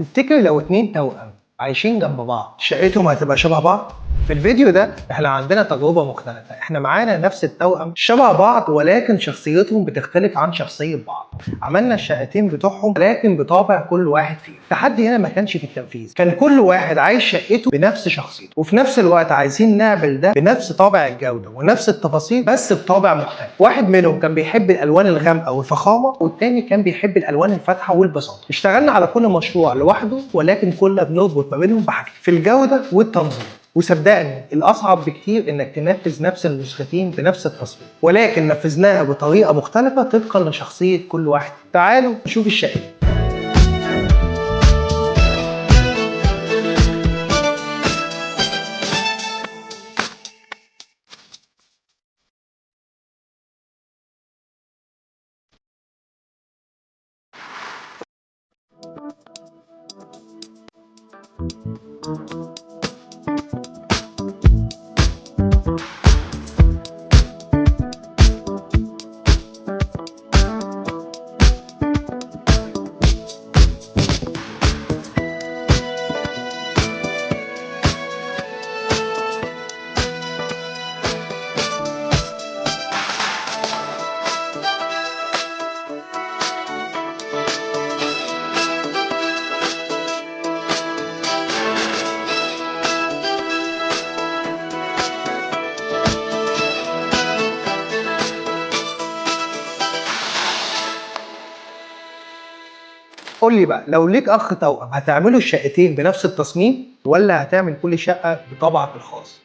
تفتكر لو اتنين توأم عايشين جنب بعض شقتهم هتبقى شبه بعض؟ في الفيديو ده احنا عندنا تجربة مختلفة، احنا معانا نفس التوأم شبه بعض ولكن شخصيتهم بتختلف عن شخصية بعض. عملنا الشقتين بتوعهم لكن بطابع كل واحد فيهم. التحدي هنا ما كانش في التنفيذ، كان كل واحد عايز شقته بنفس شخصيته، وفي نفس الوقت عايزين نعمل ده بنفس طابع الجودة ونفس التفاصيل بس بطابع مختلف. واحد منهم كان بيحب الالوان الغامقة والفخامة، والتاني كان بيحب الالوان الفاتحة والبساطة. اشتغلنا على كل مشروع لوحده ولكن كنا بنربط ما بينهم بحاجتين في الجودة والتنظيم. وصدقني الأصعب بكتير إنك تنفذ نفس النسختين بنفس التصميم، ولكن نفذناها بطريقة مختلفة طبقا لشخصية كل واحد. تعالوا نشوف الشقة. قول لي بقى لو ليك اخ توأم هتعملوا الشقتين بنفس التصميم ولا هتعمل كل شقة بطبعك الخاص؟